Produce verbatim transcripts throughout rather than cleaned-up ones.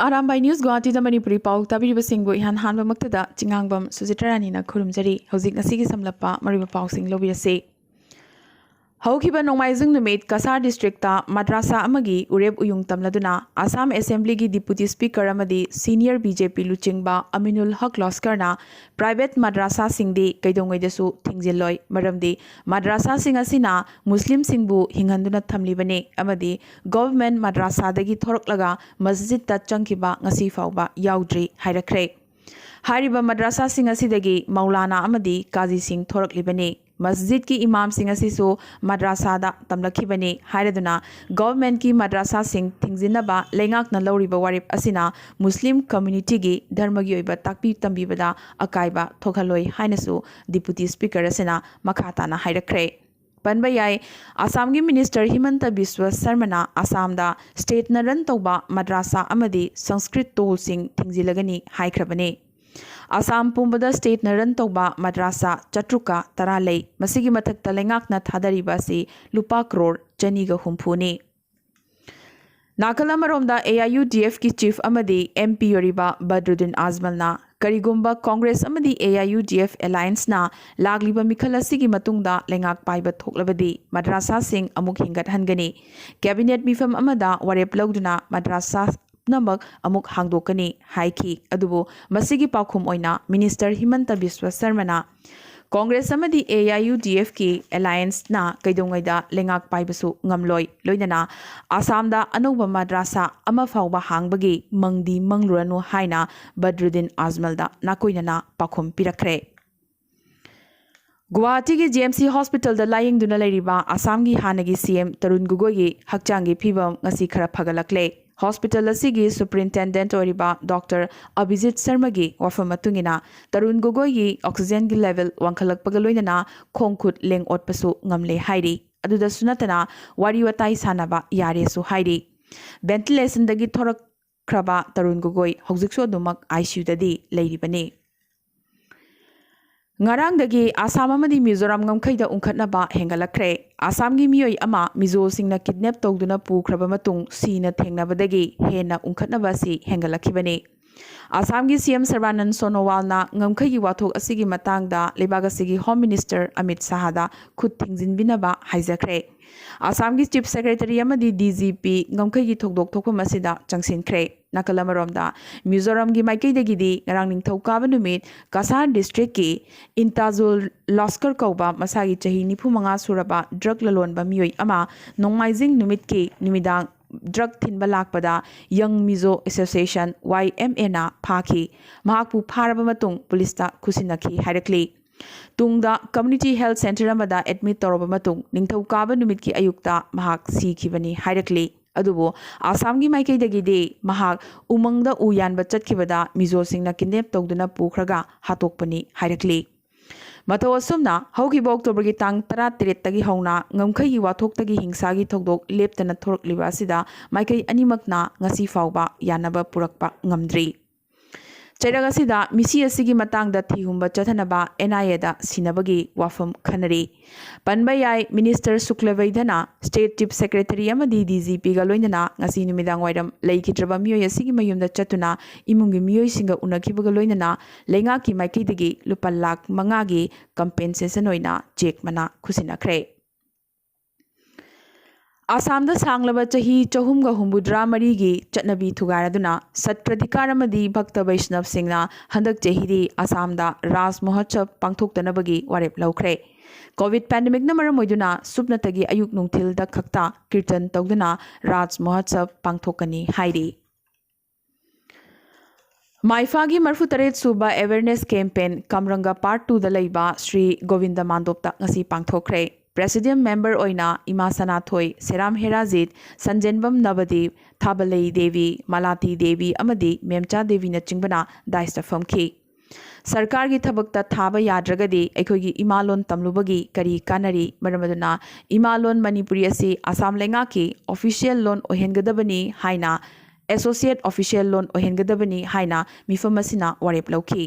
Arambai news ꯒꯨꯋꯥꯍꯥꯇꯤꯗ Manipuri ꯄꯥꯎ ꯇꯥꯕꯤꯔꯤꯕꯁꯤꯡꯕꯨ ꯏꯍꯥꯟ ꯍꯥꯟꯕꯃꯛꯇꯗ ꯆꯤꯉꯥꯡꯕꯝ ꯁꯨꯖꯤꯇ꯭ꯔꯥꯅꯤꯅ ꯈꯨꯔꯨꯝꯖꯔꯤ꯫ ꯍꯧꯖꯤꯛ ꯉꯁꯤꯒꯤ ꯁꯝꯂꯞꯄ ꯃꯔꯨꯑꯣꯏꯕ ꯄꯥꯎꯁꯤꯡ ꯂꯧꯕꯤꯔꯁꯤ꯫ ꯍꯧꯈꯤꯕ ꯅꯣꯡꯃꯥꯏꯖꯤꯡ ꯅꯨꯃꯤꯠ ꯀꯁꯥꯔ ꯗꯤꯁꯇ꯭ꯔꯤꯛꯇ ꯃꯗ꯭ꯔꯥꯁꯥ ꯑꯃꯒꯤ ꯎꯔꯦꯞ ꯎꯌꯨꯡ ꯇꯝꯂꯗꯨꯅ ꯑꯁꯥꯝ ꯑꯦꯁꯦꯝꯕ꯭ꯂꯤꯒꯤ ꯗꯤꯄꯨꯇꯤ ꯁ꯭ꯄꯤꯀꯔ ꯑꯃꯗꯤ ꯁꯤꯅꯤꯌꯔ ꯕꯤ ꯖꯦ ꯄꯤ ꯂꯨꯆꯤꯡꯕ ꯑꯃꯤꯅꯨꯜ ꯍꯛ ꯂꯣꯁꯀꯔꯅ ꯄ꯭ꯔꯥꯏꯚꯦꯠ ꯃꯗ꯭ꯔꯥꯁꯥꯁꯤꯡꯗꯤ ꯀꯩꯗꯧꯉꯩꯗꯁꯨ ꯊꯤꯡꯖꯤꯜꯂꯣꯏ, ꯃꯔꯝꯗꯤ ꯃꯗ꯭ꯔꯥꯁꯥꯁꯤꯡ ꯑꯁꯤꯅ ꯃꯨꯁꯂꯤꯝꯁꯤꯡꯕꯨ ꯍꯤꯡꯍꯟꯗꯨꯅ ꯊꯝꯂꯤꯕꯅꯤ ꯑꯃꯗꯤ ꯒꯚꯔꯟꯃꯦꯟꯠ ꯃꯗ꯭ꯔꯥꯁꯥꯗꯒꯤ ꯊꯣꯔꯛꯂꯒ ꯃꯁꯖꯤꯗꯇ ꯆꯪꯈꯤꯕ ꯉꯁꯤ ꯐꯥꯎꯕ ꯌꯥꯎꯗ꯭ꯔꯤ ꯍꯥꯏꯔꯛꯈ꯭ꯔꯦ꯫ ꯍꯥꯏꯔꯤꯕ ꯃꯗ꯭ꯔꯥꯁꯥꯁꯤꯡ ꯑꯁꯤꯗꯒꯤ ꯃꯧꯂꯥꯅꯥ ꯑꯃꯗꯤ ꯀꯥꯖꯤꯁꯤꯡ ꯊꯣꯔꯛꯂꯤꯕꯅꯤ꯫ ꯃꯁꯖꯤꯗꯀꯤ ꯏꯃꯥꯝꯁꯤꯡ ꯑꯁꯤꯁꯨ ꯃꯗ꯭ꯔꯥꯁꯥꯗ ꯇꯝꯂꯛꯈꯤꯕꯅꯤ ꯍꯥꯏꯔꯗꯨꯅ ꯒꯚꯔꯟꯃꯦꯟꯠꯀꯤ ꯃꯗ꯭ꯔꯥꯁꯥꯁꯤꯡ ꯊꯤꯡꯖꯤꯟꯅꯕ ꯂꯩꯉꯥꯛꯅ ꯂꯧꯔꯤꯕ ꯋꯥꯔꯦꯞ ꯑꯁꯤꯅ ꯃꯨꯁꯂꯤꯝ ꯀꯝꯃ꯭ꯌꯨꯅꯤꯇꯤꯒꯤ ꯙꯔꯃꯒꯤ ꯑꯣꯏꯕ ꯇꯥꯛꯄꯤ ꯇꯝꯕꯤꯕꯗ ꯑꯀꯥꯏꯕ ꯊꯣꯛꯍꯜꯂꯣꯏ ꯍꯥꯏꯅꯁꯨ ꯗꯤꯄꯨꯇꯤ ꯁ꯭ꯄꯤꯀꯔ ꯑꯁꯤꯅ ꯃꯈꯥ ꯇꯥꯅ ꯍꯥꯏꯔꯛꯈ꯭ꯔꯦ꯫ ꯄꯟꯕ ꯌꯥꯏ, ꯑꯁꯥꯝꯒꯤ ꯃꯤꯅꯤꯁꯇꯔ ꯍꯤꯃꯟꯇ ꯕꯤꯁ꯭ꯋ ꯁꯔꯃꯅ ꯑꯁꯥꯝꯗ ꯁ꯭ꯇꯦꯠꯅ ꯔꯟ ꯇꯧꯕ ꯃꯗ꯭ꯔꯥꯁꯥ ꯑꯃꯗꯤ ꯁꯪꯁꯀ꯭ꯔꯤꯠ ꯇꯣꯜꯁꯤꯡ ꯊꯤꯡꯖꯤꯜꯂꯒꯅꯤ ꯍꯥꯏꯈ꯭ꯔꯕꯅꯤ꯫ ꯑꯁꯥꯝ ꯄꯨꯝꯕꯗ ꯁ꯭ꯇꯦꯠꯅ ꯔꯟ ꯇꯧꯕ ꯃꯗ꯭ꯔꯥꯁꯥ ꯆꯥꯇ꯭ꯔꯨꯛꯀ ꯇꯔꯥ ꯂꯩ꯫ ꯃꯁꯤꯒꯤ ꯃꯊꯛꯇ ꯂꯩꯉꯥꯛꯅ ꯊꯥꯗꯔꯤꯕ ꯑꯁꯤ ꯂꯨꯄꯥ ꯀ꯭ꯔꯣꯔ ꯆꯅꯤꯒ ꯍꯨꯝꯐꯨꯅꯤ꯫ ꯅꯥꯀꯜ ꯑꯃꯔꯣꯝꯗ ꯑꯦ ꯑꯥꯏ ꯌꯨ ꯗꯤ ꯑꯦꯐꯀꯤ ꯆꯤꯐ ꯑꯃꯗꯤ ꯑꯦꯝ ꯄꯤ ꯑꯣꯏꯔꯤꯕ ꯕꯗ꯭ꯔꯨꯗꯤꯟ ꯑꯖꯃꯜꯅ ꯀꯔꯤꯒꯨꯝꯕ ꯀꯣꯡꯒ꯭ꯔꯦꯁ ꯑꯃꯗꯤ ꯑꯦ ꯑꯥꯏ ꯌꯨ ꯗꯤ ꯑꯦꯐ ꯑꯦꯂꯥꯌꯟꯁꯅ ꯂꯥꯛꯂꯤꯕ ꯃꯤꯈꯜ ꯑꯁꯤꯒꯤ ꯃꯇꯨꯡꯗ ꯂꯩꯉꯥꯛ ꯄꯥꯏꯕ ꯊꯣꯛꯂꯕꯗꯤ ꯃꯗ꯭ꯔꯥꯁꯥꯁꯤꯡ ꯑꯃꯨꯛ ꯍꯤꯡꯒꯠꯍꯟꯒꯅꯤ꯫ ꯀꯦꯕꯤꯅꯦꯠ ꯃꯤꯐꯝ ꯑꯃꯗ ꯋꯥꯔꯦꯞ ꯂꯧꯗꯨꯅ ꯃꯗ꯭ꯔꯥꯁꯥ ꯄꯨꯝꯅꯃꯛ ꯑꯃꯨꯛ ꯍꯥꯡꯗꯣꯛꯀꯅꯤ ꯍꯥꯏꯈꯤ꯫ ꯑꯗꯨꯕꯨ ꯃꯁꯤꯒꯤ ꯄꯥꯎꯈꯨꯝ ꯑꯣꯏꯅ ꯃꯤꯅꯤꯁꯇꯔ ꯍꯤꯃꯟꯇ ꯕꯤꯁ꯭ꯋ ꯁꯔꯃꯅ ꯀꯣꯡꯒ꯭ꯔꯦꯁ ꯑꯃꯗꯤ ꯑꯦ ꯑꯥꯏ ꯌꯨ ꯗꯤ ꯑꯦꯐꯀꯤ ꯑꯦꯂꯥꯌꯟꯁꯅ ꯀꯩꯗꯧꯉꯩꯗ ꯂꯩꯉꯥꯛ ꯄꯥꯏꯕꯁꯨ ꯉꯝꯂꯣꯏ, ꯂꯣꯏꯅꯅ ꯑꯁꯥꯝꯗ ꯑꯅꯧꯕ ꯃꯗ꯭ꯔꯥꯁꯥ ꯑꯃ ꯐꯥꯎꯕ ꯍꯥꯡꯕꯒꯤ ꯃꯪꯗꯤ ꯃꯪꯂꯨꯔꯅꯨ ꯍꯥꯏꯅ ꯕꯗ꯭ꯔꯨꯗꯤꯟ ꯑꯖꯃꯜꯗ ꯅꯥꯀꯣꯏꯅꯅ ꯄꯥꯎꯈꯨꯝ ꯄꯤꯔꯛꯈ꯭ꯔꯦ꯫ ꯒꯨꯋꯥꯍꯥꯇꯤꯒꯤ ꯖꯤ ꯑꯦꯝ ꯁꯤ ꯍꯣꯁꯄꯤꯇꯥꯜꯗ ꯂꯥꯌꯦꯡꯗꯨꯅ ꯂꯩꯔꯤꯕ ꯑꯁꯥꯝꯒꯤ ꯍꯥꯟꯅꯒꯤ ꯁꯤ ꯑꯦꯝ ꯇꯔꯨꯟ ꯒꯣꯒꯣꯏꯒꯤ ꯍꯛꯆꯥꯡꯒꯤ ꯐꯤꯕꯝ ꯉꯁꯤ ꯈꯔ ꯐꯒꯠꯂꯛꯂꯦ꯫ ꯍꯣꯁꯄꯤꯇꯥꯜ ꯑꯁꯤꯒꯤ ꯁꯨꯄꯔꯤꯟꯇꯦꯟꯗꯦꯟꯠ ꯑꯣꯏꯔꯤꯕ ꯗꯣꯛꯇꯔ ꯑꯚꯤꯖꯤꯠ ꯁꯔꯃꯒꯤ ꯋꯥꯐꯝ ꯃꯇꯨꯡ ꯏꯟꯅ, ꯇꯔꯨꯟ ꯒꯣꯒꯣꯏꯒꯤ ꯑꯣꯛꯁꯤꯖꯦꯟꯒꯤ ꯂꯦꯚꯦꯜ ꯋꯥꯡꯈꯠꯂꯛꯄꯒ ꯂꯣꯏꯅꯅ ꯈꯣꯡ ꯈꯨꯠ ꯂꯦꯡ ꯑꯣꯠꯄꯁꯨ ꯉꯝꯂꯦ ꯍꯥꯏꯔꯤ꯫ ꯑꯗꯨꯗꯁꯨ ꯅꯠꯇꯅ ꯋꯥꯔꯤ ꯋꯥꯇꯥꯏ ꯁꯥꯟꯅꯕ ꯌꯥꯔꯦꯁꯨ ꯍꯥꯏꯔꯤ꯫ ꯚꯦꯟꯇꯤꯂꯦꯁꯟꯗꯒꯤ ꯊꯣꯔꯛꯈ꯭ꯔꯕ ꯇꯔꯨꯟ ꯒꯣꯒꯣꯏ ꯍꯧꯖꯤꯛꯁꯨ ꯑꯗꯨꯃꯛ ꯑꯥꯏ ꯁꯤ ꯌꯨꯗꯗꯤ ꯂꯩꯔꯤꯕꯅꯤ꯫ ꯉꯔꯥꯡꯗꯒꯤ ꯑꯁꯥꯝ ꯑꯃꯗꯤ ꯃꯤꯖꯣꯔꯥꯝ ꯉꯝꯈꯩꯗ ꯎꯪꯈꯠꯅꯕ ꯍꯦꯟꯒꯠꯂꯛꯈ꯭ꯔꯦ꯫ ꯑꯁꯥꯝꯒꯤ ꯃꯤꯑꯣꯏ ꯑꯃ ꯃꯤꯖꯣꯁꯤꯡꯅ ꯀꯤꯗꯅꯦꯞ ꯇꯧꯗꯨꯅ ꯄꯨꯈ꯭ꯔꯕ ꯃꯇꯨꯡ ꯁꯤꯅ ꯊꯦꯡꯅꯕꯗꯒꯤ ꯍꯦꯟꯅ ꯎꯪꯈꯠꯅꯕ ꯑꯁꯤ ꯍꯦꯟꯒꯠꯂꯛꯈꯤꯕꯅꯤ꯫ ꯑꯁꯥꯝꯒꯤ ꯁꯤ ꯑꯦꯝ ꯁꯔꯕꯥꯅꯟ ꯁꯣꯅꯣꯋꯥꯜꯅ ꯉꯝꯈꯩꯒꯤ ꯋꯥꯊꯣꯛ ꯑꯁꯤꯒꯤ ꯃꯇꯥꯡꯗ ꯂꯩꯕꯥꯛ ꯑꯁꯤꯒꯤ ꯍꯣꯝ ꯃꯤꯅꯤꯁꯇꯔ ꯑꯃꯤꯠ ꯁꯥꯍꯗ ꯈꯨꯠ ꯊꯤꯡꯖꯤꯟꯕꯤꯅꯕ ꯍꯥꯏꯖꯈ꯭ꯔꯦ꯫ ꯑꯁꯥꯝꯒꯤ ꯆꯤꯐ ꯁꯦꯀ꯭ꯔꯦꯇꯔꯤ ꯑꯃꯗꯤ ꯗꯤ ꯖꯤ ꯄꯤ ꯉꯝꯈꯩꯒꯤ ꯊꯧꯗꯣꯛ ꯊꯣꯛꯐꯝ ꯑꯁꯤꯗ ꯆꯪꯁꯤꯟꯈ꯭ꯔꯦ꯫ ꯅꯥꯀꯜ ꯑꯃꯔꯣꯝꯗ, ꯃꯤꯖꯣꯔꯥꯝꯒꯤ ꯃꯥꯏꯀꯩꯗꯒꯤꯗꯤ ꯉꯔꯥꯡ ꯅꯤꯡꯊꯧꯀꯥꯕ ꯅꯨꯃꯤꯠ ꯀꯁꯥꯔ ꯗꯤꯁꯇ꯭ꯔꯤꯛꯀꯤ ꯏꯟꯇꯥꯖꯨꯜ ꯂꯣꯁꯀꯔ ꯀꯧꯕ ꯃꯁꯥꯒꯤ ꯆꯍꯤ ꯅꯤꯐꯨ ꯃꯉꯥ ꯁꯨꯔꯕ ꯗ꯭ꯔꯒ ꯂꯂꯣꯟꯕ ꯃꯤꯑꯣꯏ ꯑꯃ ꯅꯣꯡꯃꯥꯏꯖꯤꯡ ꯅꯨꯃꯤꯠꯀꯤ ꯅꯨꯃꯤꯗꯥꯡ ꯗ꯭ꯔꯒ ꯊꯤꯟꯕ ꯂꯥꯛꯄꯗ ꯌꯪ ꯃꯤꯖꯣ ꯑꯦꯁꯣꯁꯤꯌꯦꯁꯟ, ꯋꯥꯏ ꯑꯦꯝ ꯑꯦꯅ ꯐꯥꯈꯤ꯫ ꯃꯍꯥꯛꯄꯨ ꯐꯥꯔꯕ ꯃꯇꯨꯡ ꯄꯨꯂꯤꯁꯇ ꯈꯨꯠꯁꯤꯟꯅꯈꯤ ꯍꯥꯏꯔꯛꯂꯤ꯫ ꯇꯨꯡꯗ ꯀꯝꯃ꯭ꯌꯨꯅꯤꯇꯤ ꯍꯦꯜꯊ ꯁꯦꯟꯇꯔ ꯑꯃꯗ ꯑꯦꯗꯃꯤꯠ ꯇꯧꯔꯕ ꯃꯇꯨꯡ ꯅꯤꯡꯊꯧꯀꯥꯕ ꯅꯨꯃꯤꯠꯀꯤ ꯑꯌꯨꯛꯇ ꯃꯍꯥꯛ ꯁꯤꯈꯤꯕꯅꯤ ꯍꯥꯏꯔꯛꯂꯤ꯫ ꯑꯗꯨꯕꯨ ꯑꯁꯥꯝꯒꯤ ꯃꯥꯏꯀꯩꯗꯒꯤꯗꯤ ꯃꯍꯥꯛ ꯎꯃꯪꯗ ꯎ ꯌꯥꯟꯕ ꯆꯠꯈꯤꯕꯗ ꯃꯤꯖꯣꯁꯤꯡꯅ ꯀꯤꯗꯅꯦꯞ ꯇꯧꯗꯨꯅ ꯄꯨꯈ꯭ꯔꯒ ꯍꯥꯠꯇꯣꯛꯄꯅꯤ ꯍꯥꯏꯔꯛꯂꯤ꯫ ꯃꯇꯧ ꯑꯁꯨꯝꯅ ꯍꯧꯈꯤꯕ ꯑꯣꯛꯇꯣꯕꯔꯒꯤ ꯇꯥꯡ ꯇꯔꯥꯇꯔꯦꯠꯇꯒꯤ ꯍꯧꯅ ꯉꯝꯈꯩꯒꯤ ꯋꯥꯊꯣꯛꯇꯒꯤ ꯍꯤꯡꯁꯥꯒꯤ ꯊꯧꯗꯣꯛ ꯂꯦꯞꯇꯅ ꯊꯣꯔꯛꯂꯤꯕ ꯑꯁꯤꯗ ꯃꯥꯏꯀꯩ ꯑꯅꯤꯃꯛꯅ ꯉꯁꯤ ꯐꯥꯎꯕ ꯌꯥꯅꯕ ꯄꯨꯔꯛꯄ ꯉꯝꯗ꯭ꯔꯤ꯫ ꯆꯩꯔꯛ ꯑꯁꯤꯗ ꯃꯤꯁꯤ ꯑꯁꯤꯒꯤ ꯃꯇꯥꯡꯗ ꯊꯤꯍꯨꯝꯕ ꯆꯠꯊꯅꯕ ꯑꯦꯟ ꯑꯥꯏ ꯑꯦꯗ ꯁꯤꯟꯅꯕꯒꯤ ꯋꯥꯐꯝ ꯈꯟꯅꯔꯤ꯫ ꯄꯟꯕ ꯌꯥꯏ, ꯃꯤꯅꯤꯁꯇꯔ ꯁꯨꯀ꯭ꯂꯕꯩꯗꯅ ꯁ꯭ꯇꯦꯠ ꯆꯤꯐ ꯁꯦꯀ꯭ꯔꯦꯇꯔꯤ ꯑꯃꯗꯤ ꯗꯤ ꯖꯤ ꯄꯤꯒ ꯂꯣꯏꯅꯅ ꯉꯁꯤ ꯅꯨꯃꯤꯗꯥꯡ ꯋꯥꯏꯔꯝ ꯂꯩꯈꯤꯗ꯭ꯔꯕ ꯃꯤꯑꯣꯏ ꯑꯁꯤꯒꯤ ꯃꯌꯨꯝꯗ ꯆꯠꯇꯨꯅ ꯏꯃꯨꯡꯒꯤ ꯃꯤꯑꯣꯏꯁꯤꯡꯒ ꯎꯅꯈꯤꯕꯒ ꯂꯣꯏꯅꯅ ꯂꯩꯉꯥꯛꯀꯤ ꯃꯥꯏꯀꯩꯗꯒꯤ ꯂꯨꯄꯥ ꯂꯥꯈ ꯃꯉꯥꯒꯤ ꯀꯝꯄꯦꯟꯁꯦꯁꯟ ꯑꯣꯏꯅ ꯆꯦꯛ ꯃꯅꯥ ꯈꯨꯠꯁꯤꯟꯅꯈ꯭ꯔꯦ꯫ ꯑꯁꯥꯝꯗ ꯁꯥꯡꯂꯕ ꯆꯍꯤ ꯆꯍꯨꯝꯒ ꯍꯨꯝꯐꯨꯇꯔꯥ ꯃꯔꯤꯒꯤ ꯆꯠꯅꯕꯤ ꯊꯨꯒꯥꯏꯔꯗꯨꯅ ꯁꯠ ꯄ꯭ꯔꯗꯤꯀꯥꯔ ꯑꯃꯗꯤ ꯚꯛꯇ ꯕꯩꯁꯅꯕꯁꯤꯡꯅ ꯍꯟꯗꯛ ꯆꯍꯤꯗꯤ ꯑꯁꯥꯝꯗ ꯔꯥꯖ ꯃꯍꯣꯠꯁꯕ ꯄꯥꯡꯊꯣꯛꯇꯅꯕꯒꯤ ꯋꯥꯔꯦꯞ ꯂꯧꯈ꯭ꯔꯦ꯫ ꯀꯣꯚꯤꯗ ꯄꯦꯟꯗꯦꯃꯤꯛꯅ ꯃꯔꯝ ꯑꯣꯏꯗꯨꯅ ꯁꯨꯞꯅꯇꯒꯤ ꯑꯌꯨꯛ ꯅꯨꯡꯊꯤꯜꯗ ꯈꯛꯇ ꯀꯤꯔꯇꯟ ꯇꯧꯗꯨꯅ ꯔꯥꯖ ꯃꯍꯣꯠꯁꯕ ꯄꯥꯡꯊꯣꯛꯀꯅꯤ ꯍꯥꯏꯔꯤ꯫ ꯃꯥꯏꯐꯥꯒꯤ ꯃꯔꯤꯐꯨꯇꯔꯦꯠ ꯁꯨꯕ ꯑꯦꯋꯦꯔꯅꯦꯁ ꯀꯦꯝꯄꯦꯟ ꯀꯝꯔꯪꯒ ꯄꯥꯔꯠ ꯇꯨꯗ ꯂꯩꯕ ꯁ꯭ꯔꯤ ꯒꯣꯕꯤꯟꯗ ꯃꯥꯟꯗꯣꯞꯇ ꯉꯁꯤ ꯄꯥꯡꯊꯣꯛꯈ꯭ꯔꯦ꯫ ꯄ꯭ꯔꯦꯁꯤꯗꯦꯟ ꯃꯦꯝꯕꯔ ꯑꯣꯏꯅ ꯏꯃꯥ ꯁꯅꯥꯊꯣꯏ, ꯁꯦꯔꯥꯝ ꯍꯦꯔꯥꯖꯤꯠ, ꯁꯟꯖꯦꯟꯕꯝ ꯅꯕꯗꯤꯞ, ꯊꯥꯕꯂꯩ ꯗꯦꯕꯤ, ꯃꯥꯂꯥꯇꯤ ꯗꯦꯕꯤ ꯑꯃꯗꯤ ꯃꯦꯝꯆꯥ ꯗꯦꯕꯤꯅꯆꯤꯡꯕꯅ ꯗꯥꯏꯁꯇ ꯐꯝꯈꯤ꯫ ꯁꯔꯀꯥꯔꯒꯤ ꯊꯕꯛꯇ ꯊꯥꯕ ꯌꯥꯗ꯭ꯔꯒꯗꯤ ꯑꯩꯈꯣꯏꯒꯤ ꯏꯃꯥꯂꯣꯟ ꯇꯝꯂꯨꯕꯒꯤ ꯀꯔꯤ ꯀꯥꯟꯅꯔꯤ? ꯃꯔꯝ ꯑꯗꯨꯅ ꯏꯃꯥꯂꯣꯟ ꯃꯅꯤꯄꯨꯔꯤ ꯑꯁꯤ ꯑꯁꯥꯝ ꯂꯩꯉꯥꯛꯀꯤ ꯑꯣꯐꯤꯁꯤꯌꯦꯜ ꯂꯣꯟ ꯑꯣꯏꯍꯟꯒꯗꯕꯅꯤ ꯍꯥꯏꯅ, ꯑꯦꯁꯣꯁꯤꯌꯦꯠ ꯑꯣꯐꯤꯁꯤꯌꯦꯜ ꯂꯣꯟ ꯑꯣꯏꯍꯟꯒꯗꯕꯅꯤ ꯍꯥꯏꯅ ꯃꯤꯐꯝ ꯑꯁꯤꯅ ꯋꯥꯔꯦꯞ ꯂꯧꯈꯤ꯫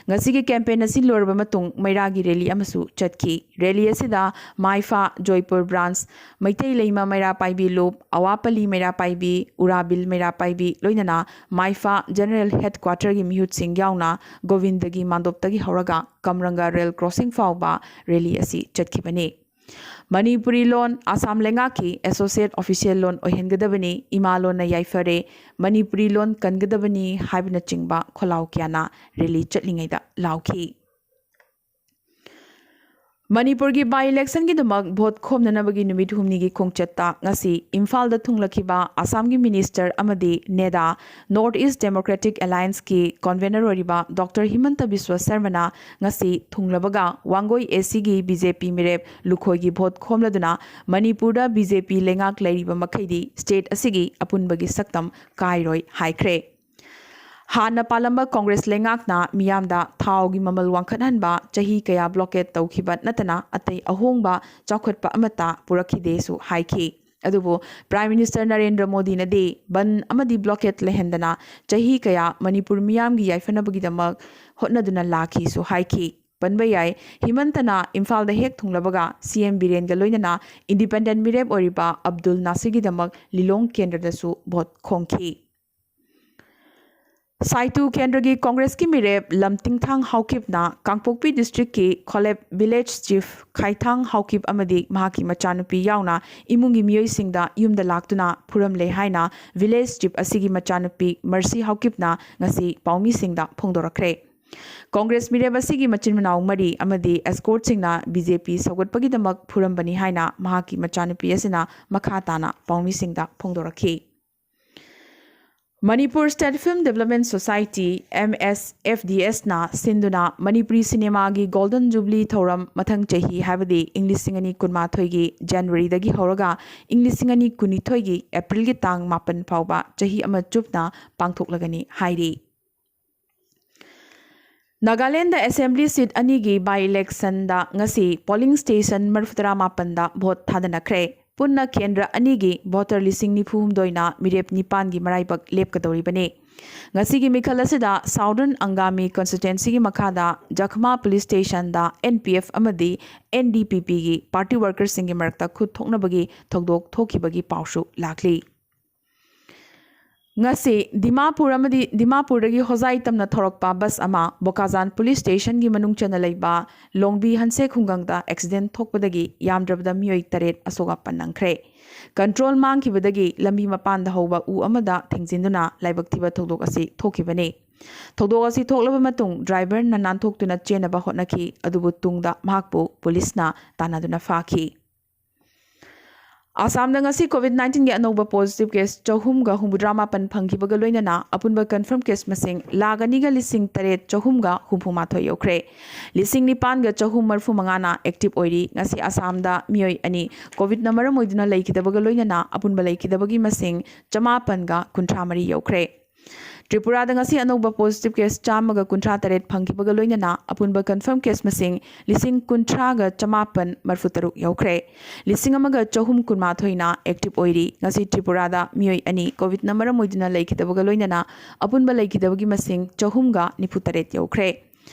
ꯉꯁꯤꯒꯤ ꯀꯦꯝꯄꯦꯟ ꯑꯁꯤ ꯂꯣꯏꯔꯕ ꯃꯇꯨꯡ ꯃꯩꯔꯥꯒꯤ ꯔꯦꯂꯤ ꯑꯃꯁꯨ ꯆꯠꯈꯤ꯫ ꯔꯦꯂꯤ ꯑꯁꯤꯗ ꯃꯥꯏꯐꯥ, ꯖꯣꯏꯄꯨꯔ ꯕ꯭ꯔꯥꯟꯁ, ꯃꯩꯇꯩ ꯂꯩꯃ ꯃꯩꯔꯥ ꯄꯥꯏꯕꯤ ꯂꯨꯞ, ꯑꯋꯥꯄꯜꯂꯤ ꯃꯩꯔꯥ ꯄꯥꯏꯕꯤ, ꯎꯔꯥꯕꯤꯜ ꯃꯩꯔꯥ ꯄꯥꯏꯕꯤ, ꯂꯣꯏꯅꯅ ꯃꯥꯏꯐꯥ ꯖꯦꯅꯔꯦꯜ ꯍꯦꯗꯀ꯭ꯋꯥꯇꯔꯒꯤ ꯃꯤꯍꯨꯠꯁꯤꯡ ꯌꯥꯎꯅ ꯒꯣꯕꯤꯟꯗꯒꯤ ꯃꯥꯟꯗꯣꯞꯇꯒꯤ ꯍꯧꯔꯒ ꯀꯝꯔꯪꯒ ꯔꯦꯜ ꯀ꯭ꯔꯣꯁꯤꯡ ꯐꯥꯎꯕ ꯔꯦꯂꯤ ꯑꯁꯤ ꯆꯠꯈꯤꯕꯅꯤ꯫ ꯃꯅꯤꯄꯨꯔꯤ ꯂꯣꯟ ꯑꯁꯥꯝ ꯂꯩꯉꯥꯛꯀꯤ ꯑꯦꯁꯣꯁꯤꯌꯦꯠ ꯑꯣꯐꯤꯁꯤꯌꯦꯜ ꯂꯣꯟ ꯑꯣꯏꯍꯟꯒꯗꯕꯅꯤ, ꯏꯃꯥ ꯂꯣꯟꯅ ꯌꯥꯏꯐꯔꯦ, ꯃꯅꯤꯄꯨꯔꯤ ꯂꯣꯟ ꯀꯟꯒꯗꯕꯅꯤ ꯍꯥꯏꯕꯅꯆꯤꯡꯕ ꯈꯣꯜꯂꯥꯎ ꯀꯌꯥꯅ ꯔꯦꯂꯤ ꯆꯠꯂꯤꯉꯩꯗ ꯂꯥꯎꯈꯤ꯫ ꯃꯅꯤꯄꯨꯔꯒꯤ ꯕꯥꯏ ꯏꯂꯦꯛꯁꯟꯒꯤꯗꯃꯛ ꯚꯣꯠ ꯈꯣꯝꯅꯅꯕꯒꯤ ꯅꯨꯃꯤꯠ ꯍꯨꯝꯅꯤꯒꯤ ꯈꯣꯡꯆꯠꯇ ꯉꯁꯤ ꯏꯝꯐꯥꯜꯗ ꯊꯨꯡꯂꯈꯤꯕ ꯑꯁꯥꯝꯒꯤ ꯃꯤꯅꯤꯁꯇꯔ ꯑꯃꯗꯤ ꯅꯦꯗꯥ, ꯅꯣꯔꯠ ꯏꯁ ꯗꯦꯃꯣꯀ꯭ꯔꯦꯇꯤꯛ ꯑꯦꯂꯥꯌꯟꯁꯀꯤ ꯀꯣꯟꯚꯦꯅꯔ ꯑꯣꯏꯔꯤꯕ ꯗꯣꯛꯇꯔ ꯍꯤꯃꯟꯇ ꯕꯤꯁ꯭ꯋ ꯁꯔꯃꯅ ꯉꯁꯤ ꯊꯨꯡꯂꯕꯒ ꯋꯥꯡꯒꯣꯏ ꯑꯦꯁꯤꯒꯤ ꯕꯤꯖꯦꯄꯤ ꯃꯤꯔꯦꯞ ꯂꯨꯈꯣꯏꯒꯤ ꯚꯣꯠ ꯈꯣꯝꯂꯗꯨꯅ ꯃꯅꯤꯄꯨꯔꯗ ꯕꯤꯖꯦꯄꯤ ꯂꯩꯉꯥꯛ ꯂꯩꯔꯤꯕ ꯃꯈꯩꯗꯤ ꯁ꯭ꯇꯦꯠ ꯑꯁꯤꯒꯤ ꯑꯄꯨꯟꯕꯒꯤ ꯁꯛꯇꯝ ꯀꯥꯏꯔꯣꯏ ꯍꯥꯏꯈ꯭ꯔꯦ꯫ ꯍꯥꯟꯅ ꯄꯥꯜꯂꯝꯕ ꯀꯣꯡꯒ꯭ꯔꯦꯁ ꯂꯩꯉꯥꯛꯅ ꯃꯤꯌꯥꯝꯗ ꯊꯥꯎꯒꯤ ꯃꯃꯜ ꯋꯥꯡꯈꯠꯍꯟꯕ, ꯆꯍꯤ ꯀꯌꯥ ꯕ꯭ꯂꯣꯀꯦꯠ ꯇꯧꯈꯤꯕ ꯅꯠꯇꯅ ꯑꯇꯩ ꯑꯍꯣꯡꯕ ꯆꯥꯎꯈꯠꯄ ꯑꯃꯠꯇ ꯄꯨꯔꯛꯈꯤꯗꯦꯁꯨ ꯍꯥꯏꯈꯤ꯫ ꯑꯗꯨꯕꯨ ꯄ꯭ꯔꯥꯏꯝ ꯃꯤꯅꯤꯁꯇꯔ ꯅꯔꯦꯟꯗ꯭ꯔ ꯃꯣꯗꯤꯅꯗꯤ ꯕꯟ ꯑꯃꯗꯤ ꯕ꯭ꯂꯣꯀꯦꯠ ꯂꯩꯍꯟꯗꯅ ꯆꯍꯤ ꯀꯌꯥ ꯃꯅꯤꯄꯨꯔ ꯃꯤꯌꯥꯝꯒꯤ ꯌꯥꯏꯐꯅꯕꯒꯤꯗꯃꯛ ꯍꯣꯠꯅꯗꯨꯅ ꯂꯥꯛꯈꯤꯁꯨ ꯍꯥꯏꯈꯤ꯫ ꯄꯟꯕ ꯌꯥꯏ, ꯍꯤꯃꯟꯇꯅ ꯏꯝꯐꯥꯜꯗ ꯍꯦꯛ ꯊꯨꯡꯂꯕꯒ ꯁꯤ ꯑꯦꯝ ꯕꯤꯔꯦꯟꯒ ꯂꯣꯏꯅꯅ ꯏꯟꯗꯤꯄꯦꯟꯗꯦꯟ ꯃꯤꯔꯦꯞ ꯑꯣꯏꯔꯤꯕ ꯑꯕꯗꯨꯜ ꯅꯥꯁꯤꯔꯒꯤꯗꯃꯛ ꯂꯤꯂꯣꯡ ꯀꯦꯟꯗ꯭ꯔꯗꯁꯨ ꯚꯣꯠ ꯈꯣꯝꯈꯤ꯫ ꯁꯥꯏꯇꯨ ꯀꯦꯟꯗ꯭ꯔꯒꯤ ꯀꯣꯡꯒ꯭ꯔꯦꯁꯀꯤ ꯃꯤꯔꯦꯞ ꯂꯝꯇꯤꯡꯊꯥꯡ ꯍꯥꯎꯀꯤꯞꯅ ꯀꯥꯡꯄꯣꯛꯄꯤ ꯗꯤꯁꯇ꯭ꯔꯤꯛꯀꯤ ꯈꯣꯂꯦꯞ ꯚꯤꯂꯦꯖ ꯆꯤꯐ ꯈꯥꯏꯊꯥꯡ ꯍꯥꯎꯀꯤꯞ ꯑꯃꯗꯤ ꯃꯍꯥꯛꯀꯤ ꯃꯆꯥꯅꯨꯄꯤ ꯌꯥꯎꯅ ꯏꯃꯨꯡꯒꯤ ꯃꯤꯑꯣꯏꯁꯤꯡꯗ ꯌꯨꯝꯗ ꯂꯥꯛꯇꯨꯅ ꯐꯨꯔꯝꯂꯦ ꯍꯥꯏꯅ ꯚꯤꯂꯦꯖ ꯆꯤꯐ ꯑꯁꯤꯒꯤ ꯃꯆꯥꯅꯨꯄꯤ ꯃꯔꯁꯤ ꯍꯥꯎꯀꯤꯞꯅ ꯉꯁꯤ ꯄꯥꯎꯃꯤꯁꯤꯡꯗ ꯐꯣꯡꯗꯣꯔꯛꯈ꯭ꯔꯦ꯫ ꯀꯣꯡꯒ꯭ꯔꯦꯁ ꯃꯤꯔꯦꯞ ꯑꯁꯤꯒꯤ ꯃꯆꯤꯟ ꯃꯅꯥꯎ ꯃꯔꯤ ꯑꯃꯗꯤ ꯑꯦꯁꯀꯣꯔꯠꯁꯤꯡꯅ ꯕꯤꯖꯦꯄꯤ ꯁꯧꯒꯠꯄꯒꯤꯗꯃꯛ ꯐꯨꯔꯝꯕꯅꯤ ꯍꯥꯏꯅ ꯃꯍꯥꯛꯀꯤ ꯃꯆꯥꯅꯨꯄꯤ ꯑꯁꯤꯅ ꯃꯈꯥ ꯇꯥꯅ ꯄꯥꯎꯃꯤꯁꯤꯡꯗ ꯐꯣꯡꯗꯣꯔꯛꯈꯤ꯫ Manipur state film development society, M S F D ꯑꯦꯁꯅ ꯁꯤꯟꯗꯨꯅ ꯃꯅꯤꯄꯨꯔꯤ ꯁꯤꯅꯦꯃꯥꯒꯤ ꯒꯣꯜꯗꯟ ꯖꯨꯕꯤꯂꯤ ꯊꯧꯔꯝ ꯃꯊꯪ ꯆꯍꯤ, ꯍꯥꯏꯕꯗꯤ ꯏꯪ ꯂꯤꯁꯤꯡ ꯑꯅꯤ ꯀꯨꯟꯃꯥꯊꯣꯏꯒꯤ ꯖꯅꯋꯥꯔꯤꯗꯒꯤ ꯍꯧꯔꯒ ꯏꯪ ꯂꯤꯁꯤꯡ ꯑꯅꯤ ꯀꯨꯟꯅꯤꯊꯣꯏꯒꯤ ꯑꯦꯄ꯭ꯔꯤꯜꯒꯤ ꯇꯥꯡ ꯃꯥꯄꯟ ꯐꯥꯎꯕ ꯆꯍꯤ ꯑꯃ ꯆꯨꯞꯅ ꯄꯥꯡꯊꯣꯛꯂꯒꯅꯤ ꯍꯥꯏꯔꯤ꯫ ꯅꯥꯒꯥꯂꯦꯟꯗ ꯑꯦꯁꯦꯝꯕ꯭ꯂꯤ ꯁꯤꯠ ꯑꯅꯤꯒꯤ ꯕꯥꯏ ꯏꯂꯦꯛꯁꯟꯗ ꯉꯁꯤ ꯄꯣꯂꯤꯡ ꯁ꯭ꯇꯦꯁꯟ ꯃꯔꯤꯐꯨꯇꯔꯥ ꯃꯥꯄꯟꯗ ꯚꯣꯠ ꯊꯥꯗꯅꯈ꯭ꯔꯦ꯫ ꯄꯨꯟꯅ ꯀꯦꯟꯗ꯭ꯔ ꯑꯅꯤꯒꯤ ꯚꯣꯇꯔ ꯂꯤꯁꯤꯡ ꯅꯤꯐꯨ ꯍꯨꯝꯗꯣꯏꯅ ꯃꯤꯔꯦꯞ ꯅꯤꯄꯥꯟꯒꯤ ꯃꯔꯥꯏꯕꯛ ꯂꯦꯞꯀꯗꯧꯔꯤꯕꯅꯤ꯫ ꯉꯁꯤꯒꯤ ꯃꯤꯈꯜ ꯑꯁꯤꯗ Southern Angami Constituencyꯒꯤ ꯃꯈꯥꯗ ꯖꯈꯃꯥ Police Stationꯗ N P F ꯑꯃꯗꯤ N D P Pꯒꯤ party workerꯁꯤꯡꯒꯤ ꯃꯔꯛꯇ ꯈꯨꯠ ꯊꯣꯛꯅꯕꯒꯤ ꯊꯧꯗꯣꯛ ꯊꯣꯛꯈꯤꯕꯒꯤ ꯄꯥꯎꯁꯨ ꯂꯥꯛꯂꯤ꯫ ꯉꯁꯤ ꯗꯤꯃꯥꯄꯨꯔ ꯑꯃꯗꯤ ꯗꯤꯃꯥꯄꯨꯔꯗꯒꯤ ꯍꯣꯖꯥꯏ ꯇꯝꯅ ꯊꯧꯔꯛꯄ ꯕꯁ ꯑꯃ ꯕꯣꯀꯥꯖꯥꯟ Police Stationꯒꯤ ꯃꯅꯨꯡ ꯆꯟꯅ ꯂꯩꯕ ꯂꯣꯡꯕꯤ ꯍꯟꯁꯦ ꯈꯨꯡꯒꯪꯗ accident ꯊꯣꯛꯄꯗꯒꯤ ꯌꯥꯝꯗ꯭ꯔꯕꯗ ꯃꯤꯑꯣꯏ ꯇꯔꯦꯠ ꯑꯁꯣꯛ ꯑꯄꯟ ꯅꯪꯈ꯭ꯔꯦ꯫ Control ꯃꯥꯡꯈꯤꯕꯗꯒꯤ ꯂꯝꯕꯤ ꯃꯄꯥꯟꯗ ꯍꯧꯕ ꯎ ꯑꯃꯗ ꯊꯦꯡꯖꯤꯟꯗꯨꯅ ꯂꯥꯏꯕꯛ ꯊꯤꯕ ꯊꯧꯗꯣꯛ ꯑꯁꯤ ꯊꯣꯛꯈꯤꯕꯅꯤ꯫ ꯊꯧꯗꯣꯛ ꯑꯁꯤ ꯊꯣꯛꯂꯕ ꯃꯇꯨꯡ driverꯅ ꯅꯥꯟꯊꯣꯛꯇꯨꯅ ꯆꯦꯟꯅꯕ ꯍꯣꯠꯅꯈꯤ, ꯑꯗꯨꯕꯨ ꯇꯨꯡꯗ ꯃꯍꯥꯛꯄꯨ ꯄꯨꯂꯤꯁꯅ ꯇꯥꯟꯅꯗꯨꯅ ꯐꯥꯈꯤ꯫ ꯑꯁꯥꯝꯗ ꯉꯁꯤ COVID nineteenꯒꯤ ꯑꯅꯧꯕ positive case ꯆꯍꯨꯝꯒ ꯍꯨꯝꯐꯨꯇꯔꯥ ꯃꯥꯄꯟ ꯐꯪꯈꯤꯕꯒ ꯂꯣꯏꯅꯅ ꯑꯄꯨꯟꯕ confirm case ꯃꯁꯤꯡ ꯂꯥꯈ ꯑꯅꯤꯒ ꯂꯤꯁꯤꯡ ꯇꯔꯦꯠ ꯆꯍꯨꯝꯒ ꯍꯨꯝꯐꯨ ꯃꯥꯊꯣꯏ ꯌꯧꯈ꯭ꯔꯦ꯫ ꯂꯤꯁꯤꯡ ꯅꯤꯄꯥꯟꯒ ꯆꯍꯨꯝ ꯃꯔꯤꯐꯨ ꯃꯉꯥꯅ active ꯑꯣꯏꯔꯤ꯫ ꯉꯁꯤ ꯑꯁꯥꯝꯗ ꯃꯤꯑꯣꯏ ꯑꯅꯤ COVIDꯅ ꯃꯔꯝ ꯑꯣꯏꯗꯨꯅ ꯂꯩꯈꯤꯗꯕꯒ ꯂꯣꯏꯅꯅ ꯑꯄꯨꯟꯕ ꯂꯩꯈꯤꯗꯕꯒꯤ ꯃꯁꯤꯡ ꯆꯃꯥꯄꯟꯒ ꯀꯨꯟꯊ꯭ꯔꯥ ꯃꯔꯤ ꯌꯧꯈ꯭ꯔꯦ꯫ ꯇ꯭ꯔꯤꯄꯨꯔꯥꯗ ꯉꯁꯤ ꯑꯅꯧꯕ positive case ꯆꯥꯝꯃꯒ ꯀꯨꯟꯊ꯭ꯔꯥ ꯇꯔꯦꯠ ꯐꯪꯈꯤꯕꯒ ꯂꯣꯏꯅꯅ ꯑꯄꯨꯟꯕ confirm case ꯃꯁꯤꯡ ꯂꯤꯁꯤꯡ ꯀꯨꯟꯊ꯭ꯔꯥꯒ ꯆꯃꯥꯄꯟ ꯃꯔꯤꯐꯨ ꯇꯔꯨꯛ ꯌꯧꯈ꯭ꯔꯦ꯫ ꯂꯤꯁꯤꯡ ꯑꯃꯒ ꯆꯍꯨꯝ ꯀꯨꯟꯃꯥꯊꯣꯏꯅ active ꯑꯣꯏꯔꯤ꯫ ꯉꯁꯤ ꯇ꯭ꯔꯤꯄꯨꯔꯥꯗ ꯃꯤꯑꯣꯏ ꯑꯅꯤ COVIDꯅ ꯃꯔꯝ ꯑꯣꯏꯗꯨꯅ ꯂꯩꯈꯤꯗꯕꯒ ꯂꯣꯏꯅꯅ ꯑꯄꯨꯟꯕ ꯂꯩꯈꯤꯗꯕꯒꯤ ꯃꯁꯤꯡ ꯆꯍꯨꯝꯒ ꯅꯤꯐꯨ ꯇꯔꯦꯠ ꯌꯧꯈ꯭ꯔꯦ꯫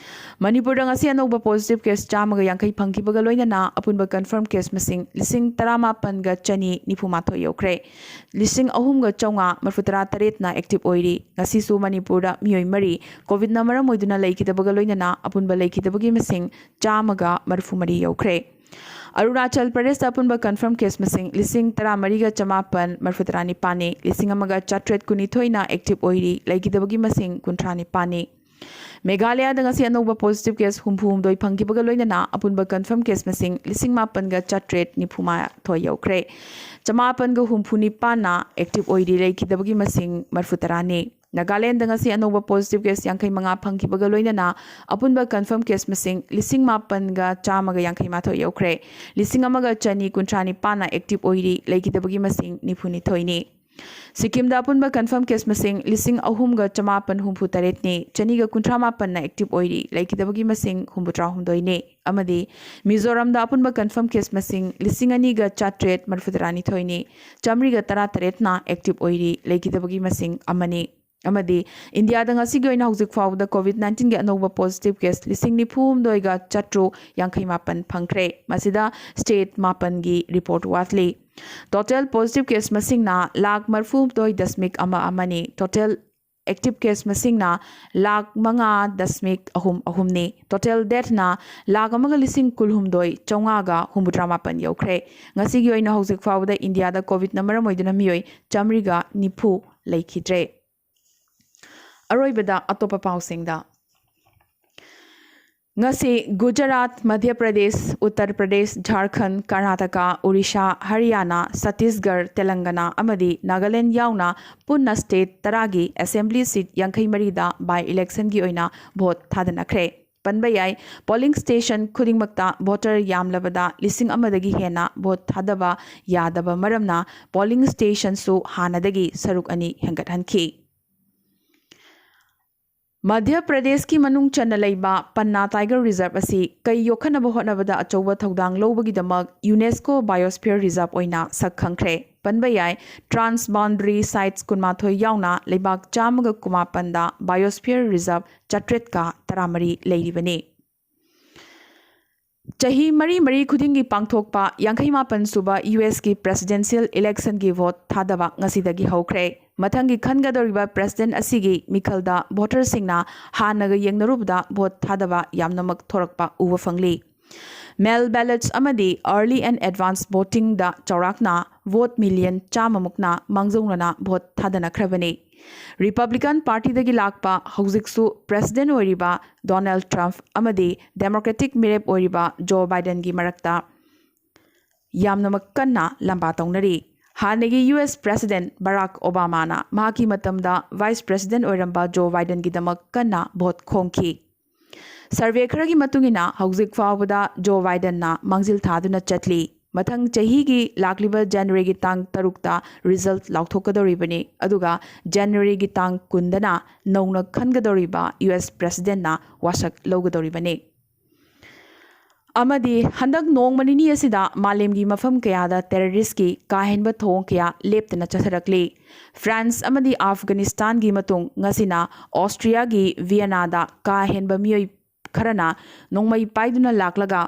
ꯃꯅꯤꯄꯨꯔꯗ ꯉꯁꯤ ꯑꯅꯧꯕ positive case ꯆꯥꯝꯃꯒ ꯌꯥꯡꯈꯩ ꯐꯪꯈꯤꯕꯒ ꯂꯣꯏꯅꯅ ꯑꯄꯨꯟꯕ confirm case ꯃꯁꯤꯡ ꯂꯤꯁꯤꯡ ꯇꯔꯥꯃꯥꯄꯟꯒ ꯆꯅꯤ ꯅꯤꯐꯨ ꯃꯥꯊꯣꯏ ꯌꯧꯈ꯭ꯔꯦ꯫ ꯂꯤꯁꯤꯡ ꯑꯍꯨꯝꯒ ꯆꯥꯝꯃꯉꯥ ꯃꯔꯤꯐꯨ ꯇꯔꯥ ꯇꯔꯦꯠꯅ active ꯑꯣꯏꯔꯤ꯫ ꯉꯁꯤꯁꯨ ꯃꯅꯤꯄꯨꯔꯗ ꯃꯤꯑꯣꯏ ꯃꯔꯤ COVIDꯅ ꯃꯔꯝ ꯑꯣꯏꯗꯨꯅ ꯂꯩꯈꯤꯗꯕꯒ ꯂꯣꯏꯅꯅ ꯑꯄꯨꯟꯕ ꯂꯩꯈꯤꯗꯕꯒꯤ ꯃꯁꯤꯡ ꯆꯥꯝꯃꯒ ꯃꯔꯤꯐꯨ ꯃꯔꯤ ꯌꯧꯈ꯭ꯔꯦ꯫ ꯑꯔꯨꯅꯥꯆꯜ ꯄ꯭ꯔꯗꯦꯁꯇ ꯑꯄꯨꯟꯕ confirm case ꯃꯁꯤꯡ ꯂꯤꯁꯤꯡ ꯇꯔꯥꯃꯔꯤꯒ ꯆꯃꯥꯄꯟ ꯃꯔꯤꯐꯨ ꯇꯔꯥꯅꯤꯄꯥꯟꯅꯤ꯫ ꯂꯤꯁꯤꯡ ꯑꯃꯒ ꯆꯥꯇ꯭ꯔꯦꯠ ꯀꯨꯟꯅꯤꯊꯣꯏꯅ active ꯑꯣꯏꯔꯤ꯫ ꯂꯩꯈꯤꯗꯕꯒꯤ ꯃꯁꯤꯡ ꯀꯨꯟꯊ꯭ꯔꯥ ꯅꯤꯄꯥꯟꯅꯤ꯫ ꯃꯦꯘꯥꯂꯌꯥꯗ ꯉꯁꯤ ꯑꯅꯧꯕ positive case ꯍꯨꯝꯐꯨ ꯍꯨꯝꯗꯣꯏ ꯐꯪꯈꯤꯕꯒ ꯂꯣꯏꯅꯅ ꯑꯄꯨꯟꯕ confirm case ꯃꯁꯤꯡ ꯂꯤꯁꯤꯡ ꯃꯥꯄꯟꯒ ꯆꯥꯇ꯭ꯔꯦꯠ ꯅꯤꯐꯨ ꯃꯥꯊꯣꯏ ꯌꯧꯈ꯭ꯔꯦ꯫ ꯆꯃꯥꯄꯟꯒ ꯍꯨꯝꯐꯨ ꯅꯤꯄꯥꯟꯅ active ꯑꯣꯏꯔꯤ꯫ ꯂꯩꯈꯤꯗꯕꯒꯤ ꯃꯁꯤꯡ ꯃꯔꯤꯐꯨ ꯇꯔꯥꯅꯤ꯫ ꯅꯥꯒꯥꯂꯦꯟꯗ ꯉꯁꯤ ꯑꯅꯧꯕ positive case ꯌꯥꯡꯈꯩ ꯃꯉꯥ ꯐꯪꯈꯤꯕꯒ ꯂꯣꯏꯅꯅ ꯑꯄꯨꯟꯕ confirm case ꯃꯁꯤꯡ ꯂꯤꯁꯤꯡ ꯃꯥꯄꯟꯒ ꯆꯥꯝꯃꯒ ꯌꯥꯡꯈꯩ ꯃꯥꯊꯣꯏ ꯌꯧꯈ꯭ꯔꯦ꯫ ꯂꯤꯁꯤꯡ ꯑꯃꯒ ꯆꯅꯤ ꯀꯨꯟꯊ꯭ꯔꯥ ꯅꯤꯄꯥꯟꯅ active ꯑꯣꯏꯔꯤ꯫ ꯂꯩꯈꯤꯗꯕꯒꯤ ꯃꯁꯤꯡ ꯅꯤꯐꯨ ꯅꯤꯊꯣꯏꯅꯤ꯫ ꯁꯤꯛꯀꯤꯝꯗ ꯑꯄꯨꯟꯕ ꯀꯟꯐꯥꯔꯝ ꯀꯦꯁ ꯃꯁꯤꯡ ꯂꯤꯁꯤꯡ ꯑꯍꯨꯝꯒ ꯆꯃꯥꯄꯟ ꯍꯨꯝꯐꯨ ꯇꯔꯦꯠꯅꯤ, ꯆꯅꯤꯒ ꯀꯨꯟꯊ꯭ꯔꯥ ꯃꯥꯄꯟꯅ ꯑꯦꯛꯇꯤꯚ ꯑꯣꯏꯔꯤ, ꯂꯩꯈꯤꯗꯕꯒꯤ ꯃꯁꯤꯡ ꯍꯨꯝꯐꯨꯇꯔꯥ ꯍꯨꯝꯗꯣꯏꯅꯤ꯫ ꯑꯃꯗꯤ ꯃꯤꯖꯣꯔꯥꯝꯗ ꯑꯄꯨꯟꯕ ꯀꯟꯐꯥꯔꯝ ꯀꯦꯁ ꯃꯁꯤꯡ ꯂꯤꯁꯤꯡ ꯑꯅꯤꯒ ꯆꯥꯇ꯭ꯔꯦꯠ ꯃꯔꯤꯐꯨꯇꯔꯥꯅꯤꯊꯣꯏꯅꯤ, ꯆꯥꯃꯔꯤꯒ ꯇꯔꯥꯇꯔꯦꯠꯅ ꯑꯦꯛꯇꯤꯚ ꯑꯣꯏꯔꯤ, ꯂꯩꯈꯤꯗꯕꯒꯤ ꯃꯁꯤꯡ ꯑꯃꯅꯤ꯫ ꯑꯃꯗꯤ ꯏꯟꯗꯤꯌꯥꯗ ꯉꯁꯤꯒꯤ ꯑꯣꯏꯅ ꯍꯧꯖꯤꯛ ꯐꯥꯎꯕꯗ ꯀꯣꯚꯤꯗ ꯅꯥꯏꯟꯇꯤꯟꯒꯤ ꯑꯅꯧꯕ ꯄꯣꯖꯤꯇꯤꯚ ꯀꯦꯁ ꯂꯤꯁꯤꯡ ꯅꯤꯐꯨ ꯍꯨꯝꯗꯣꯏꯒ ꯆꯥꯇ꯭ꯔꯨꯛ ꯌꯥꯡꯈꯩ ꯃꯥꯄꯟ ꯐꯪꯈ꯭ꯔꯦ꯫ ꯃꯁꯤꯗ ꯁ꯭ꯇꯦꯠ ꯃꯥꯄꯟꯒꯤ ꯔꯤꯄꯣꯔꯠ ꯋꯥꯠꯂꯤ꯫ ꯇꯣꯇꯦꯜ ꯄꯣꯖꯤꯇꯤꯚ ꯀꯦꯁ ꯃꯁꯤꯡꯅ ꯂꯥꯈ ꯃꯔꯤꯐꯨ ꯍꯨꯝꯗꯣꯏ ꯗꯁꯃꯤꯛ ꯑꯃ ꯑꯃꯅꯤ꯫ ꯇꯣꯇꯦꯜ ꯑꯦꯛꯇꯤꯚ ꯀꯦꯁ ꯃꯁꯤꯡꯅ ꯂꯥꯈ ꯃꯉꯥ ꯗꯁꯃꯤꯛ ꯑꯍꯨꯝ ꯑꯍꯨꯝꯅꯤ꯫ ꯇꯣꯇꯦꯜ ꯗꯦꯊꯅ ꯂꯥꯈ ꯑꯃꯒ ꯂꯤꯁꯤꯡ ꯀꯨꯟꯍꯨꯝꯗꯣꯏ ꯆꯥꯝꯃꯉꯥꯒ ꯍꯨꯝꯐꯨꯇꯔꯥ ꯃꯥꯄꯟ ꯌꯧꯈ꯭ꯔꯦ꯫ ꯉꯁꯤꯒꯤ ꯑꯣꯏꯅ ꯍꯧꯖꯤꯛ ꯐꯥꯎꯕꯗ ꯏꯟꯗꯤꯌꯥꯗ ꯀꯣꯚꯤꯗꯅ ꯃꯔꯝ ꯑꯣꯏꯗꯨꯅ ꯃꯤꯑꯣꯏ ꯆꯥꯃꯔꯤꯒ ꯅꯤꯐꯨ ꯂꯩꯈꯤꯗ꯭ꯔꯦ꯫ ꯑꯔꯣꯏꯕꯗ ꯑꯇꯣꯞꯄ ꯄꯥꯎꯁꯤꯡꯗ, ꯉꯁꯤ ꯒꯨꯖꯔꯥꯠ, ꯃꯙ꯭ꯌ ꯄ꯭ꯔꯗꯦꯁ, ꯎꯠꯇꯔ ꯄ꯭ꯔꯗꯦꯁ, ꯖꯥꯔꯈꯟꯗ, ꯀꯔꯅꯥꯇꯀꯥ, ꯑꯣꯔꯤꯁꯥ, ꯍꯔꯤꯌꯥꯅꯥ, ꯁꯠꯇꯤꯁꯒꯔ, ꯇꯦꯂꯪꯒꯅꯥ ꯑꯃꯗꯤ ꯅꯥꯒꯥꯂꯦꯟꯗ ꯌꯥꯎꯅ ꯄꯨꯟꯅ ꯁ꯭ꯇꯦꯠ ꯇꯔꯥꯒꯤ ꯑꯦꯁꯦꯝꯕ꯭ꯂꯤ ꯁꯤꯠ ꯌꯥꯡꯈꯩ ꯃꯔꯤꯗ ꯕꯥꯏ ꯏꯂꯦꯛꯁꯟꯒꯤ ꯑꯣꯏꯅ ꯚꯣꯠ ꯊꯥꯗꯅꯈ꯭ꯔꯦ꯫ ꯄꯟꯕ ꯌꯥꯏ, ꯄꯣꯂꯤꯡ ꯁ꯭ꯇꯦꯁꯟ ꯈꯨꯗꯤꯡꯃꯛꯇ ꯚꯣꯇꯔ ꯌꯥꯝꯂꯕꯗ ꯂꯤꯁꯤꯡ ꯑꯃꯗꯒꯤ ꯍꯦꯟꯅ ꯚꯣꯠ ꯊꯥꯗꯕ ꯌꯥꯗꯕ ꯃꯔꯝꯅ ꯄꯣꯂꯤꯡ ꯁ꯭ꯇꯦꯁꯟꯁꯨ ꯍꯥꯟꯅꯗꯒꯤ ꯁꯔꯨꯛ ꯑꯅꯤ ꯍꯦꯟꯒꯠꯍꯟꯈꯤ꯫ ꯃꯙ꯭ꯌ ꯄ꯭ꯔꯗꯦꯁꯀꯤ ꯃꯅꯨꯡ ꯆꯟꯅ ꯂꯩꯕ ꯄꯟꯅꯥ ꯇꯥꯏꯒꯔ ꯔꯤꯖꯔꯚ ꯑꯁꯤ ꯀꯩ ꯌꯣꯛꯈꯠꯅꯕ ꯍꯣꯠꯅꯕꯗ ꯑꯆꯧꯕ ꯊꯧꯗꯥꯡ ꯂꯧꯕꯒꯤꯗꯃꯛ ꯌꯨꯅꯦꯁꯀꯣ ꯕꯥꯏꯑꯣꯁꯐꯤꯌꯔ ꯔꯤꯖꯔꯚ ꯑꯣꯏꯅ ꯁꯛ ꯈꯪꯈ꯭ꯔꯦ꯫ ꯄꯟꯕ ꯌꯥꯏ, ꯇ꯭ꯔꯥꯟꯁ ꯕꯥꯎꯟꯗꯔꯤ ꯁꯥꯏꯠꯁ ꯀꯨꯟꯃꯥꯊꯣꯏ ꯌꯥꯎꯅ ꯂꯩꯕꯥꯛ ꯆꯥꯝꯃꯒ ꯀꯨꯟꯃꯥꯄꯟꯗ ꯕꯥꯏꯑꯣꯁꯐꯤꯌꯔ ꯔꯤꯖꯔꯚ ꯆꯥꯇ꯭ꯔꯦꯠꯀ ꯇꯔꯥꯃꯔꯤ ꯂꯩꯔꯤꯕꯅꯤ꯫ ꯆꯍꯤ ꯃꯔꯤ ꯃꯔꯤ ꯈꯨꯗꯤꯡꯒꯤ ꯄꯥꯡꯊꯣꯛꯄ ꯌꯥꯡꯈꯩ ꯃꯥꯄꯟ ꯁꯨꯕ ꯌꯨ ꯑꯦꯁꯀꯤ ꯄ꯭ꯔꯦꯁꯤꯗꯦꯟꯁꯤꯌꯦꯜ ꯏꯂꯦꯛꯁꯟꯒꯤ ꯚꯣꯠ ꯊꯥꯗꯕ ꯉꯁꯤꯗꯒꯤ ꯍꯧꯈ꯭ꯔꯦ꯫ ꯃꯊꯪꯒꯤ ꯈꯟꯒꯗꯧꯔꯤꯕ ꯄ꯭ꯔꯦꯁꯤꯗꯦꯟꯠ ꯑꯁꯤꯒꯤ ꯃꯤꯈꯜꯗ ꯚꯣꯇꯔꯁꯤꯡꯅ ꯍꯥꯟꯅꯒ ꯌꯦꯡꯅꯔꯨꯕꯗ ꯚꯣꯠ ꯊꯥꯗꯕ ꯌꯥꯝꯅꯃꯛ ꯊꯣꯔꯛꯄ ꯎꯕ ꯐꯪꯂꯤ꯫ ꯃꯦꯜ ꯕꯦꯂꯠꯁ ꯑꯃꯗꯤ ꯑꯔꯂꯤ ꯑꯦꯟ ꯑꯦꯗꯚꯥꯟꯁ ꯚꯣꯇꯤꯡꯗ ꯆꯥꯎꯔꯥꯛꯅ ꯚꯣꯠ ꯃꯤꯂꯤꯌꯟ ꯆꯥꯝꯃꯃꯨꯛꯅ ꯃꯥꯡꯖꯧꯅꯅ ꯚꯣꯠ ꯊꯥꯗꯅꯈ꯭ꯔꯕꯅꯤ꯫ ꯔꯤꯄꯕ꯭ꯂꯤꯀꯟ ꯄꯥꯔꯇꯤꯗꯒꯤ ꯂꯥꯛꯄ, ꯍꯧꯖꯤꯛꯁꯨ ꯄ꯭ꯔꯦꯁꯤꯗꯦꯟꯠ ꯑꯣꯏꯔꯤꯕ ꯗꯣꯅꯥꯜꯗ ꯇ꯭ꯔꯝꯞ ꯑꯃꯗꯤ ꯗꯦꯃꯣꯀ꯭ꯔꯦꯇꯤꯛ ꯃꯤꯔꯦꯞ ꯑꯣꯏꯔꯤꯕ ꯖꯣ ꯕꯥꯏꯗꯦꯟꯒꯤ ꯃꯔꯛꯇ ꯌꯥꯝꯅꯃꯛ ꯀꯟꯅ ꯂꯝꯕꯥ ꯇꯧꯅꯔꯤ꯫ ꯍꯥꯟꯅꯒꯤ ꯌꯨ ꯑꯦꯁ ꯄ꯭ꯔꯦꯁꯤꯗꯦꯟꯠ ꯕꯔꯥꯛ ꯑꯣꯕꯥꯃꯥꯅ ꯃꯍꯥꯛꯀꯤ ꯃꯇꯝꯗ ꯚꯥꯏꯁ ꯄ꯭ꯔꯦꯁꯤꯗꯦꯟꯠ ꯑꯣꯏꯔꯝꯕ ꯖꯣ ꯕꯥꯏꯗꯦꯟꯒꯤꯗꯃꯛ ꯀꯟꯅ ꯚꯣꯠ ꯈꯣꯝꯈꯤ꯫ ꯁꯔꯚꯦ ꯈꯔꯒꯤ ꯃꯇꯨꯡ ꯏꯟꯅ ꯍꯧꯖꯤꯛ ꯐꯥꯎꯕꯗ ꯖꯣ ꯕꯥꯏꯗꯦꯟꯅ ꯃꯥꯡꯖꯤꯜ ꯊꯥꯗꯨꯅ ꯆꯠꯂꯤ꯫ ꯃꯊꯪ ꯆꯍꯤꯒꯤ ꯂꯥꯛꯂꯤꯕ ꯖꯅꯋꯥꯔꯤꯒꯤ ꯇꯥꯡ ꯇꯔꯨꯛꯇ ꯔꯤꯖꯜꯠ ꯂꯥꯎꯊꯣꯛꯀꯗꯧꯔꯤꯕꯅꯤ꯫ ꯑꯗꯨꯒ ꯖꯅꯋꯥꯔꯤꯒꯤ ꯇꯥꯡ ꯀꯨꯟꯗꯅ ꯅꯧꯅ ꯈꯟꯒꯗꯧꯔꯤꯕ ꯌꯨ ꯑꯦꯁ ꯄ꯭ꯔꯦꯁꯤꯗꯦꯟꯠꯅ ꯋꯥꯁꯛ ꯂꯧꯒꯗꯧꯔꯤꯕꯅꯤ꯫ ꯑꯃꯗꯤ ꯍꯟꯗꯛ ꯅꯣꯡꯃ ꯅꯤꯅꯤ ꯑꯁꯤꯗ ꯃꯥꯂꯦꯝꯒꯤ ꯃꯐꯝ ꯀꯌꯥꯗ ꯇꯦꯔꯔꯤꯁꯀꯤ ꯀꯥ ꯍꯦꯟꯕ ꯊꯧꯑꯣꯡ ꯀꯌꯥ ꯂꯦꯞꯇꯅ ꯆꯠꯊꯔꯛꯂꯤ꯫ ꯐ꯭ꯔꯥꯟꯁ ꯑꯃꯗꯤ ꯑꯐꯒꯥꯅꯤꯁꯇꯥꯟꯒꯤ ꯃꯇꯨꯡ ꯉꯁꯤꯅ ꯑꯣꯁꯇ꯭ꯔꯤꯌꯥꯒꯤ ꯚꯤꯌꯦꯅꯥꯗ ꯀꯥ ꯍꯦꯟꯕ ꯃꯤꯑꯣꯏ ꯈꯔꯅ ꯅꯣꯡꯃꯩ ꯄꯥꯏꯗꯨꯅ ꯂꯥꯛꯂꯒ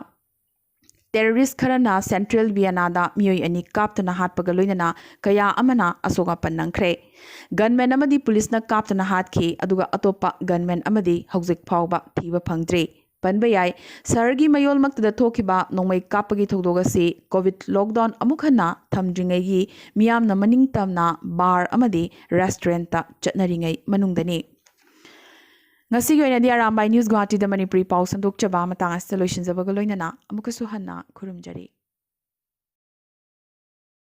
ꯇꯦꯔꯔꯤꯁ ꯈꯔꯅ ꯁꯦꯟꯇ꯭ꯔꯦꯜ ꯚꯤꯌꯦꯅꯥꯗ ꯃꯤꯑꯣꯏ ꯑꯅꯤ ꯀꯥꯞꯇꯨꯅ ꯍꯥꯠꯄꯒ ꯂꯣꯏꯅꯅ ꯀꯌꯥ ꯑꯃꯅ ꯑꯁꯣꯛ ꯑꯄꯟ ꯅꯪꯈ꯭ꯔꯦ꯫ ꯒꯟꯃꯦꯟ ꯑꯃꯗꯤ ꯄꯨꯂꯤꯁꯅ ꯀꯥꯞꯇꯨꯅ ꯍꯥꯠꯈꯤ, ꯑꯗꯨꯒ ꯑꯇꯣꯞꯄ ꯒꯟꯃꯦꯟ ꯑꯃꯗꯤ ꯍꯧꯖꯤꯛ ꯐꯥꯎꯕ ꯊꯤꯕ ꯐꯪꯗ꯭ꯔꯤ꯫ ꯄꯟꯕ ꯌꯥꯏ, ꯁꯍꯔꯒꯤ ꯃꯌꯣꯜꯃꯛꯇꯗ ꯊꯣꯛꯈꯤꯕ ꯅꯣꯡꯃꯩ ꯀꯥꯞꯄꯒꯤ ꯊꯧꯗꯣꯛ ꯑꯁꯤ ꯀꯣꯚꯤꯗ ꯂꯣꯛꯗꯥꯎꯟ ꯑꯃꯨꯛ ꯍꯟꯅ ꯊꯝꯗ꯭ꯔꯤꯉꯩꯒꯤ ꯃꯤꯌꯥꯝꯅ ꯃꯅꯤꯡ ꯇꯝꯅ ꯕꯥꯔ ꯑꯃꯗꯤ ꯔꯦꯁꯇꯨꯔꯦꯟꯠꯇ ꯆꯠꯅꯔꯤꯉꯩ ꯃꯅꯨꯡꯗꯅꯤ꯫ ꯉꯁꯤꯒꯤ ꯑꯣꯏꯅꯗꯤ ꯑꯔꯥꯝꯕꯥꯏ ꯅ꯭ꯌꯨꯁ ꯒꯨꯋꯥꯍꯥꯇꯤꯗ ꯃꯅꯤꯄꯨꯔꯤ ꯄꯥꯎ ꯁꯟꯗꯣꯛꯆꯕ ꯃꯇꯥꯡ ꯑꯁꯤꯗ ꯂꯣꯏꯁꯤꯟꯖꯕꯒ ꯂꯣꯏꯅꯅ ꯑꯃꯨꯛꯀꯁꯨ ꯍꯟꯅ ꯈꯨꯔꯨꯝꯖꯔꯤ꯫